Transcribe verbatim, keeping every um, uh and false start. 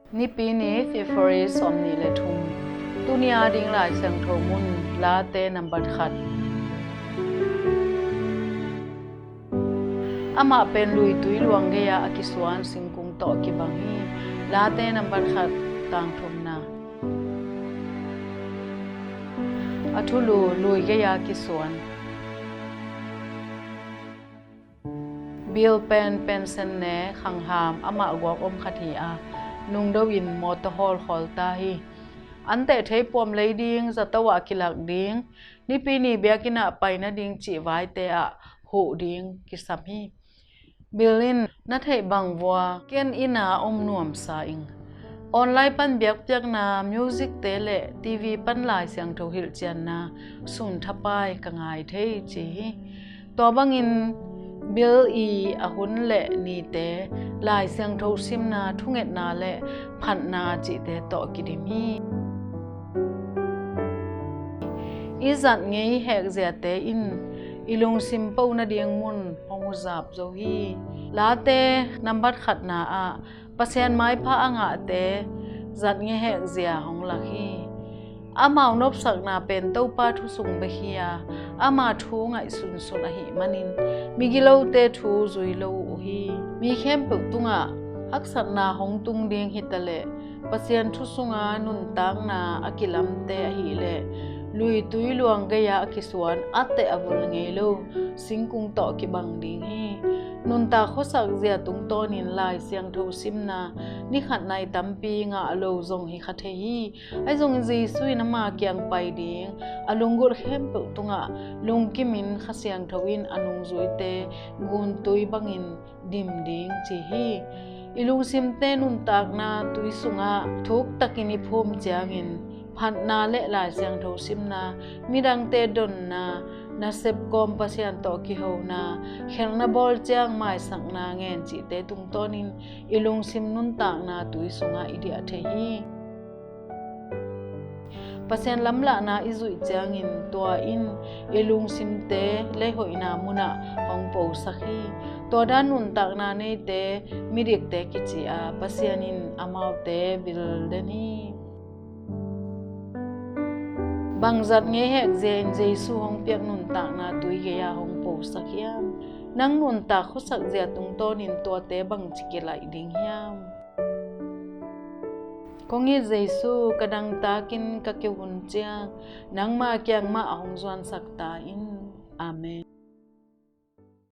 Nipi ni, February sawmnih le thum. Tuni a ding Lai Siangtho mun. Late nambat khat. Amah pen luitui luang gei-a a kisuan singkung tawh kibang hi. Late nambat khat, tang thumna. A thulu, lui gei-a kisuan. Bill pen pensen ne, khangham, amah guak om khat hi a, nungdo in mawtaw hawl khawl ta hi. An teh thei puam lei ding, zato ah kilak ding, Nipi ni biakinn ah pai nading cih vaite ah huh ding kisam hi. Bill in, na theih bang vua, ken inn ah om nuamsa ing. Online pan biakpiakna, music-te le T V pan Lai Siangtho hilhcianna sun thapai ka ngai thei, ci hi. Tua bangin Bill i a hun le nite Lai Siangtho simna, thungetna le phatna cihte tawh kidim hi. I zat ngei hekziate in i lungsim po nading mun hong zap zo hi. Late nambat khatna ah Pasian maipha a ngahte zat ngei hekzia hong lak hi. Amau nopsakna pen Topa thu sung bek hi a, ama thu ngaihsunsun ahih manin migilote thu zui lo uh hi. Mi khempeuh tungah haksatna hong tung ding hitaleh, Pasian thu sunga nuntakna a kilamte ahileh luitui luang gei-a a kisuan a teh a vul ngei lo singkung tawh kibang ding hi. Nuntak khuasak zia tungtawnin Lai Siangtho simna ni khat nai tampi ngah lo zong hi kha thei hi. Ahi zongin Jesu in ama kiang pai ding a lunggulh khempeuh tungah lungkimin Kha Siangtho in a nungzuite guntui bangin dim ding, ci hi. I lungsimte nuntakna tui sungah thuktakin i phum ciangin phatna le Lai Siangtho simna, midangte donna, nasep kawm Pasian tawh kihona, khelhna bawl ciang maisakna ngen cihte tungtawnin i lungsim nuntakna tui sungah i diah thei hi. Pasian lamlahna i zuih ciangin tua in i lungsimte leihoihna munah hong posak hi. Tua dan nuntakna neite midikte kici a, Pasian in amaute bil den hi. Bang zat ngei hekzia in Jesu hong piak nuntakna tui gei-a hong posak hiam? Nang nuntak khuasak zia tungtawnin tuate bangci kilaih ding hiam? Kong it Jesu, ka dangtakin ka kihun ciang nangma kiang mah hong zuansak ta in. Amen.